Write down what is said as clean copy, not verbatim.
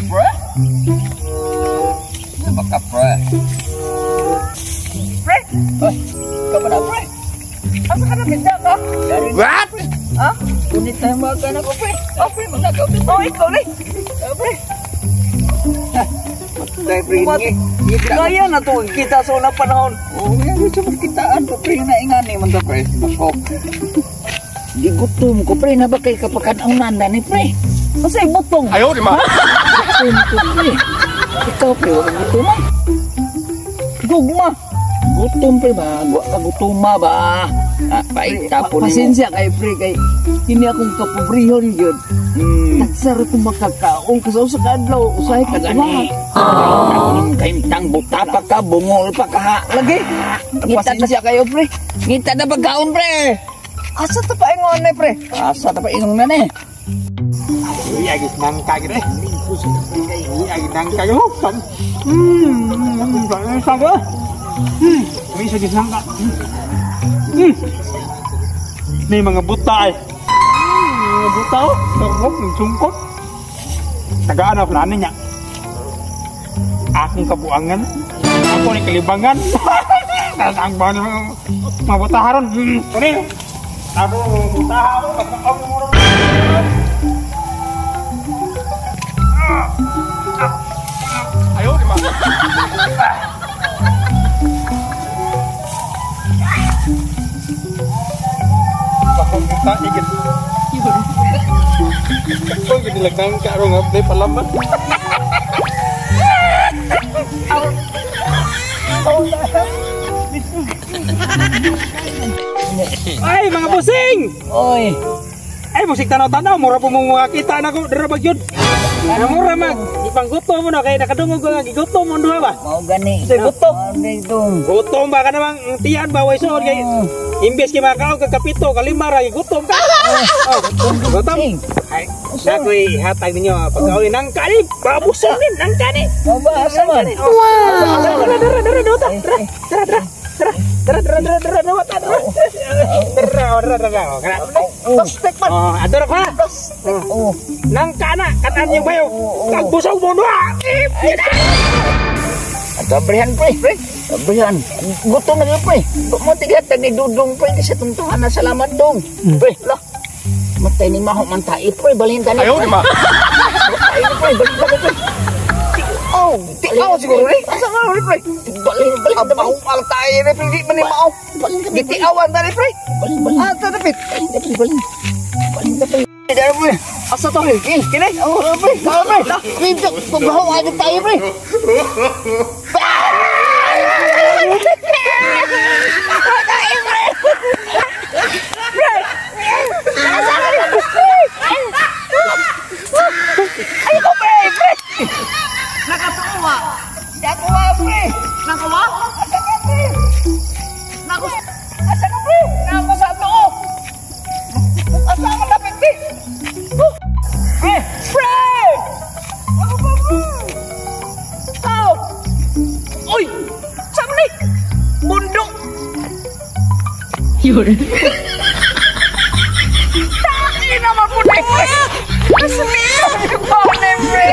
Pre? Ano ba ka, pre? Pre! Ay, ikaw ba na, pre? Asa ka na bigla ka? What? Ha? Kunit na yung mga gana ko, pre. Oh, pre, magnakaw ka. Oh, ikaw ni. Oh, pre. Patay, pre. Ngita. Gaya na to, kita sa unang panahon. Oo, nga gusto magkitaan ko, pre. Naingani man to, pre. Bakok. Di gutom ko, pre. Na ba kay kapakanaw na ni, pre? Unsay butong? Ayaw, di ba? Gutom ko, pre. Ikaw, pre, wag kang gutom, ah. Gugma. Gutom, pre, ba? Wa ka gutoma, ba? Ah, paitapon nimo. Pasensya kay pre kay kini akong kapobrehon gyud. Tagsar ko makakaon kasi usa ka adlaw usahay ka Gani. duha. Kahimtang buta pa ka, bungol pa ka. Lagi. Ngita na, Pasensya kayo pre. ngita na pagkaon, pre. Asa to pa ingon ni pre? Asa ta pa ingong na ni. Uy, agis nangka gitu eh. Uy, agis nangka gitu. Saga. Uy, agis nangka. May mga buta eh. Mga buta oh. Sungkot, sungkot. Tagaan ako na niya. Akong kabuangan. Ako ni kalibangan. Tapos ang ba mga buta haron. Kani. Ako buta ako kapag mo. Ayaw, di ba? Bakong buta igit. Kung ginilag nang karong up na palaman. Ay, mga busing! Oy, Ay, musik tanaw-tanaw, mura po mong makakita na ko, dara bagyod. Mura mag, ipanggutom mo na, kaya nakadungog ko nga, gigutom mo duha ba? mao gani. Unsay gutom? Mao gani dong. Gutom ba ka namang, ang tiyan ba, way suod, kay, imbes kay makakaon ka kapito, kalima ra, gutom ka. Oh, gutom. Ay, nakoy hatag ninyo, pagkauli nang kani, babusong din, nang kani. Mao ba asa man? Wow! Dara, dara, dara, dara, dara, dara, dara, dara, dara, dara, dara, dara, dara, dara, dara, dara, dara. Plastic man. Oh, adoro ka. Plastic. Oh, Nang kana, kataan yung bayo. Kagbusog mo na. Kabrihan pre, pre. Kabrihan. Gutom na gyud pre. Mo tigatag ni Dudong pre kasi tungtungan na salamat dong. Pre, lah. Matay ni maho man tae pre, balhin tani. Ayaw, di ba? Tae ni pre, balhin tani pre. Oh, tiaw siguro ni. Asa nga ni pre? Balhin, balhin Ang ta pre. mahumal tayo ni pre, di man ni mao. Balhin ka pre. Gitiawan ta ni pre. Balhin, balhin. Ah, ta dapit. Balhin ta pre, balhin. Balhin ta pre. Dara pre. Asa to? Eh, Kini? Oh, pre. Tama pre. Pre, pagbaho agad tayo pre. Ay ko pre, pre. Nakatuwa. Nakuha pre. Nakuha? Asa ka pre? Naku. Asa ka pre? Naku sa tuo. Asa ka dapit pre? Oh. Pre, pre. Ako ba pre? Aw. Uy! Sa ni? Bundok. Yun. Taki naman po ni pre. Kasmilo ni Bone pre.